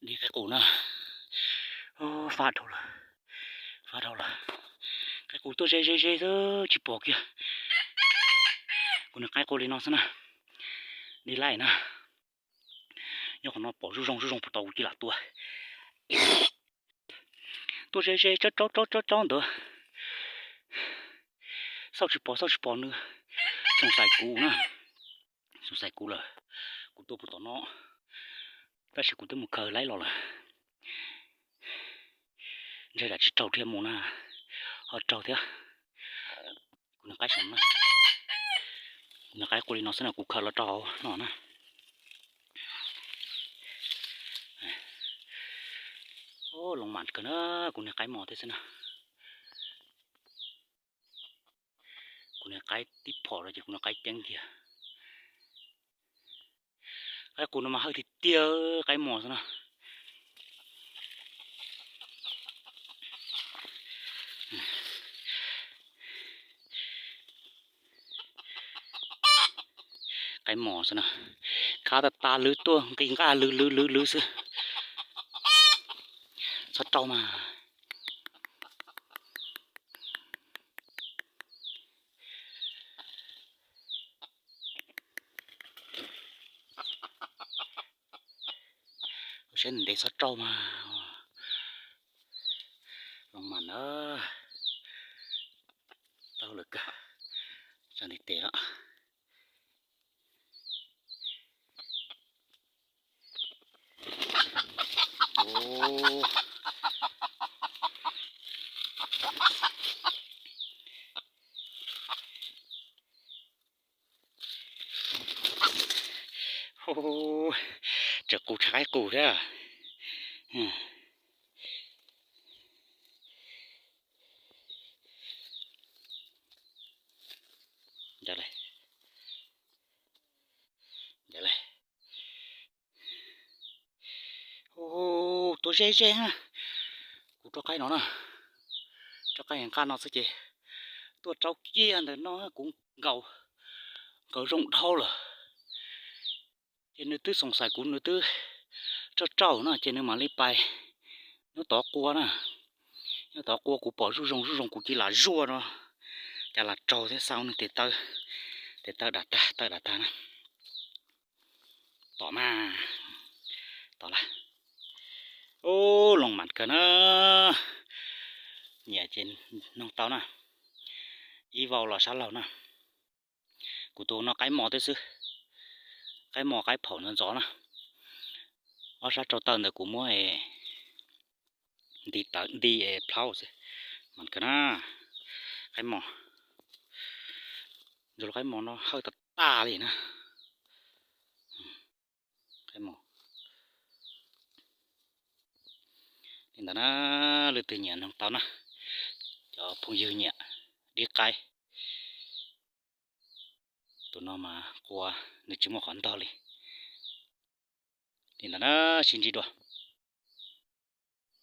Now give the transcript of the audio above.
Li qaib qus na, fab dhau lawm, fab dhau lawm. Qaib qus tuaj ze ze ze xwb tsis pom kiag. Kuv niag qaib qua li no xwb na, li laij na. Nyob qhov no pom zuj zoo zuj zoo puas tau kuv cia lam tua. Tuaj ze ze tsob tsob tsob tsob ntawd, xauj tsis pom xauj tsis pom nws, xoom xais kuv na, xoom xais kuv lawm. Kuv tua puag tom no, tab sis kuv twb mus khaws laib los lawm. Ntshe tsam tsis raug dhia mus na, ho raug thiab. Kuv niag qaib saum no, kuv niag qaib qua li no xwb na, kuv khaws los rau hauv no na. Loo mam kawg na, kuv niag qaib mos thiab xwb na. Kuv niag qaib tib phom rau ces kuv niag qaib ceeb kiag. Qaib qus no mas hawj tiag tiag, qaib mos xwb na. Qaib mos xwb na, khab tag tag lwv tuaj nqis nqaj lwv lwv lwv lwv xwb. Txhob rau mas. Saib ntev txhob rau mas. Loo mam na, tau lawm kawg, tsa ntev tes os. Tseem qus tshaj qaib qus thiab. Tuaj ze ze na, kuv rov qaib no na, rov qaib nqaj no xwb ces tuaj rau kiag ntawm no kuv nkaus, nkaus zoo dhau lawm. Ces nws twb xoom xais kuv, nws twb tsaj tsauj no ces nws mam li pais nyob tod qua na. Nyob tod qua kuv pom zuj zoo zuj zoo kuv cia lam zuaj no, cas lam raug thiab, xa nws tes taw, tes taw dam tag, taw dam tag na. Tom mas, tom lawm. Ub, loo mam kawg na. Nyiam ces noog tau na. Ib vau los sab laug na. Kuv tus no qaib mos thiab xwb, qaib mos qaib phaum ntxov ntxov na. Ob sab rau taw ntawd kuv muab nti tawv nti es plhaub xwb. Mas kawg na, qaib mos, ntsuag lub qaib mos no hawj tag tag li na. Qaib mos li ntawd na, leej twg nyiam noog tau na, cov phooj ywg nyiam dib qaib. Tus no mas qua nws tsis muaj qhov ntog li. Li ntawd na, sib ntsib dua.